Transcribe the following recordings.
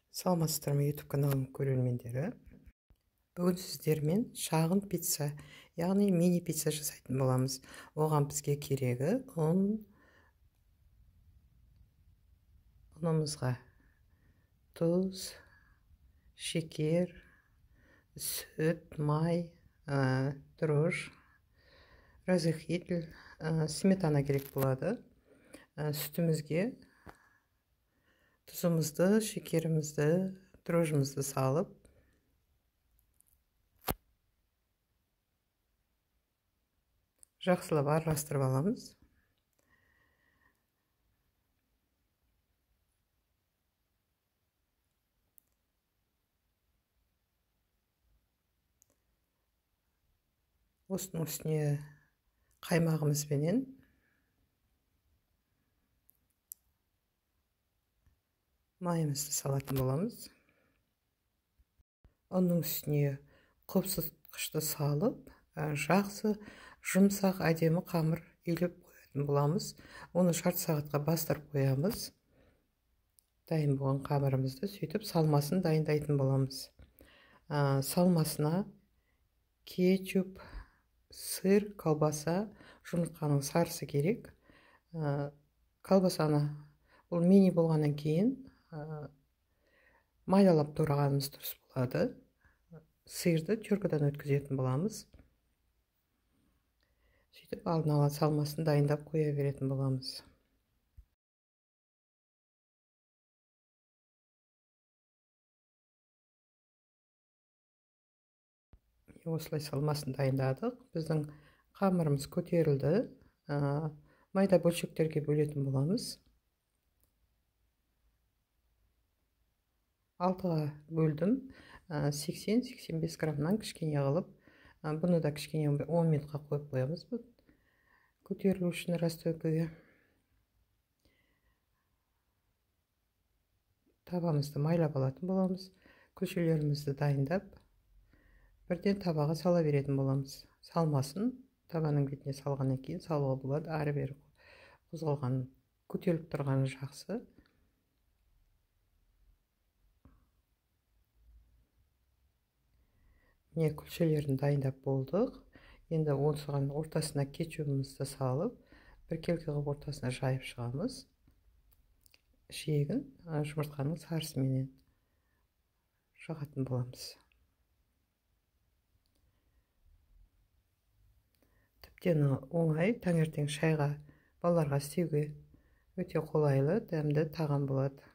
Саламатсыздар ма, YouTube каналының көрермендері. Бүгін сіздермен шағын пицца, яғни мини пицца жасайтын боламыз. Оған бізге керегі ұн, ұнымызға тұз, шекер, сүт, май, дрожж, разрыхлитель, сметана керек болады. Сүтімізге тұзымызды, шекерімізді, дрожжымызды салып, жақсылап араластырып аламыз. Осының үстіне қаймағымызбенен майымызды салатын боламыз. Ұнның үстіне қопсытқышты салып, жақсы жұмсақ әдемі қамыр илеп қоятын боламыз. Оны жарты сағатқа бастырып қоямыз. Дайын болған қамырымызды сөйтіп салмасын дайындайтын боламыз. Салмасына кетчуп, сыр, колбаса, жұмыртқаның сарысы керек. Колбасаны бұл мини болғаннан кейін майдалап турағанымыз дұрыс болады. Сырды теркадан өткізетін боламыз. Сөйтіп алдын ала салмасын дайындап қоя беретін боламыз. Осылай салмасын дайындадық. Біздің қамырымыз көтерілді. Майда бөлшектерге бөлетін боламыз. 6-ға бөлдім. 80-85 граммнан кішкене қылып, бұны да кішкене 10 минутқа қойып қоямыз. Көтерілу үшін расстойкаға. Табамызды майлап алатын боламыз. Күлшелерімізді дайындап, бірден табаға сала беретін боламыз. Салмасын табаның бетіне салғаннан кейін салуға болады. Ары бері қозғалған, көтеріліп тұрғаны жақсы. Міне күлшелерін дайындап болдық. Енді осыған ортасына кетчубымызды салып, біркелкі қылып ортасына жайып шығамыз. Жиегін жұмыртқаның сарысыменен жағатын боламыз. Тіптен оңай, таңертең шайға балаларға істеуге өте қолайлы, дәмді тағам болады.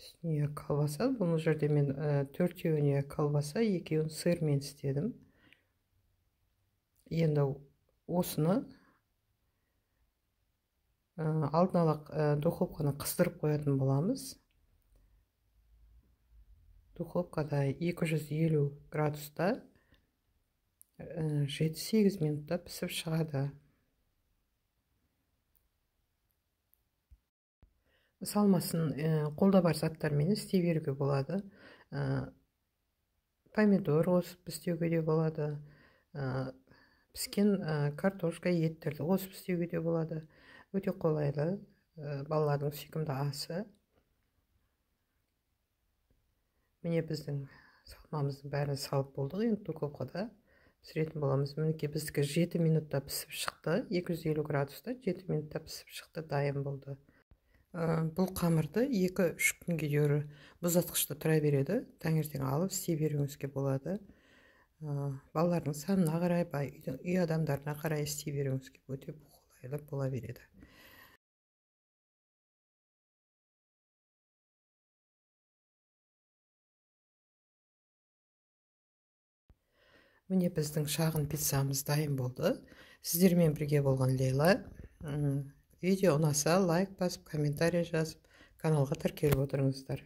Үстіне колбаса, бұл жерде мен 4-еуіне колбаса, 2-еуін сырмен істедім. Енді осыны алдын ала духовканы қыздырып қоятын боламыз. Духовкада 250 градуста 7-8 минутта пісіп шығады. Салмасын қолда бар заттармен істей беруге болады. Помидор қосып істеуге де болады. Піскен картошка, еттерді қосып істеуге де болады. Өте қолайлы, балалардың сүйкімді асы. Міне біздің салмамыздың бәрін салып болдық. Енді духовкада пісіретін боламыз. Мінекей біздікі 7 минутта пісіп шықты. 250 градуста 7 минутта пісіп шықты, дайын болды. Бұл қамырды 2-3 күнге дейін мұздатқышта тұра береді. Таңертең алып істей беруіңізге болады. Балалардың санына қарай, үй адамдарына қарай істей беруіңізге өте қолайлы бола береді. Міне біздің шағын пиццамыз дайын болды. Сіздермен бірге болған Лейла. Видео ұнаса лайк басып, комментарий жазып, каналға тіркеліп отырыңыздар.